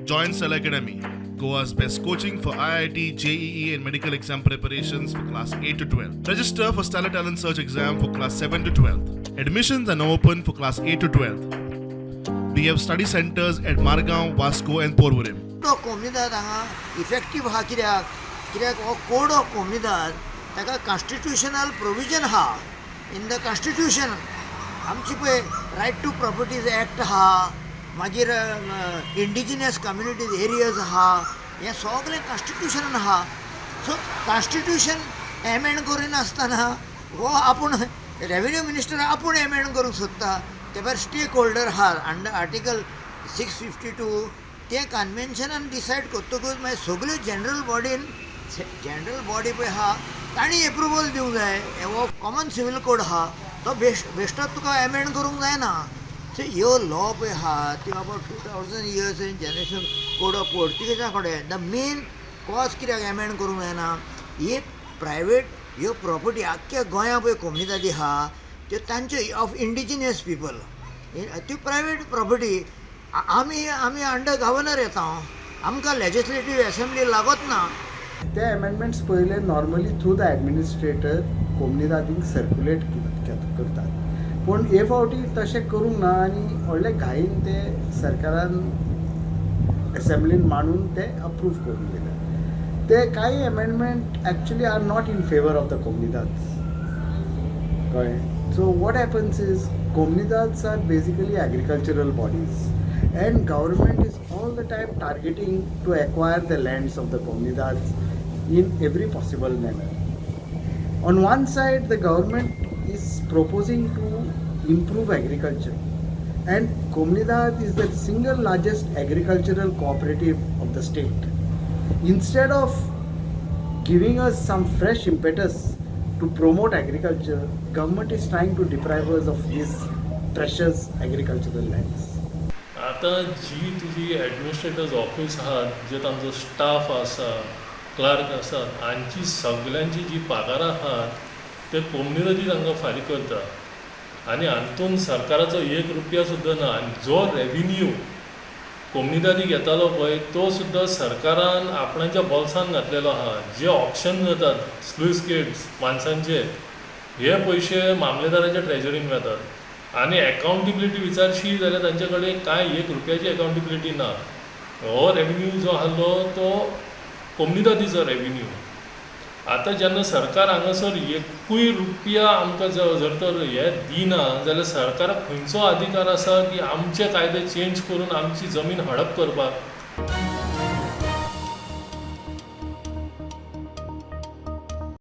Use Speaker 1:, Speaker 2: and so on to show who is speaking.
Speaker 1: Join Stellar Academy, Goa's best coaching for IIT, JEE, and medical exam preparations for class 8 to 12. Register for Stellar Talent Search exam for class 7 to 12. Admissions are now open for class 8 to 12. We have study centers at Margao, Vasco, and Porvorim.
Speaker 2: तो कोमुनिदाद हांगा effective आहा. कित्याक कित्याक हो code of comunidade ताका constitutional provision आहा in the constitution. आमची पळय रायट टू प्रॉपर्टीज एक्ट आहा, मागीर इंडिजिनियस कम्युनिटीज एरियज आहा, हें सगळें कॉन्स्टिट्युशनान आहा. सो कॉन्स्टिट्युशन एमेंड करिनासतना हो आपूण रेवेन्यू मिनिस्टर आपूण एमेंड करूंक सोदता. ते भायर स्टेक होल्डर आहा अंडर आर्टिकल 652. तें कन्वेन्शनान डिसायड करतकूच मागीर सगल्यो जनरल बॉडीन, जनरल बॉडी पळय आहा, तांणी एप्रुवल दिवंक जाय. हो कॉमन सिवील कोड आहा, तो बेश्टोच तुका एमेंड करूंक जायना. सो ह्यो लॉ पळय आहा त्यो about 2000 years in generation code of पोर्तुगेजा कडेन. The main cause कित्याक एमेंड करूंक जायना, ही प्रायवेट ह्यो प्रॉपर्टी आख्ख्या गोंया पळय कोमुनिदादी आहा त्यो तांच्यो ऑफ इंडिजिनियस पिपल, त्यो प्रायवेट प्रॉपर्टी. आमी अंडर गव्हर्नर येता, आमकां लेजिस्लेटीव एसेंब्ली लागत ना.
Speaker 3: ते अमेंडमेंट्स पयले नॉर्मली थ्रू the administrator कोमुनिदादींक सर्क्युलेट करतात, पूण हे फावटी तशें करूंक ना आनी व्हडले घाईन ते सरकारान एसेंब्लीन मांडून ते अप्रूव करून दिले. ते कांय amendment actually are not in favour of the comunidades, कळ्ळें? So what happens is comunidades are basically agricultural bodies and government is all the time targeting to acquire the lands of the comunidades in every possible manner. On one side, the government is proposing to improve agriculture, and Comunidad is the single largest agricultural cooperative of the state. Instead of giving us some fresh impetus to promote agriculture, government is trying to deprive us of these precious agricultural lands.
Speaker 4: आतां जी तुजी administrators office आहात, जे तांचो staff आसा, clerk आसात, हांची सगल्यांची जी पगारां आहात ते कोमुनिदादी तांकां फारीक करता आनी हातून सरकाराचो एक रुपया सुद्दां ना. आनी जो रेविन्यू कोमुनिदादी घेतालो पळय, तो सुद्दां सरकारान आपणाच्या बोल्सान घातलेलो आहा. जे ऑक्शन जातात स्लूस गेट्स माणसांचे, हे पयशे मामलेदाराच्या ट्रेजरीन वतात. आनी एकाउंटेबिलिटी विचारशी जाल्यार तांचे कडेन कांय एक रुपयाची एकाउंटेबिलिटी ना. हो रेविन्यू जो आहलो तो कोमुनिदादीचो रेविन्यू. आतां जेन्ना सरकार हांगासर एकूय रुपया आमकां जर तर हे दिना जाल्यार सरकाराक खंयचो अधिकार आसा की आमचे कायदे चेंज करून आमची जमीन हडप करपाक?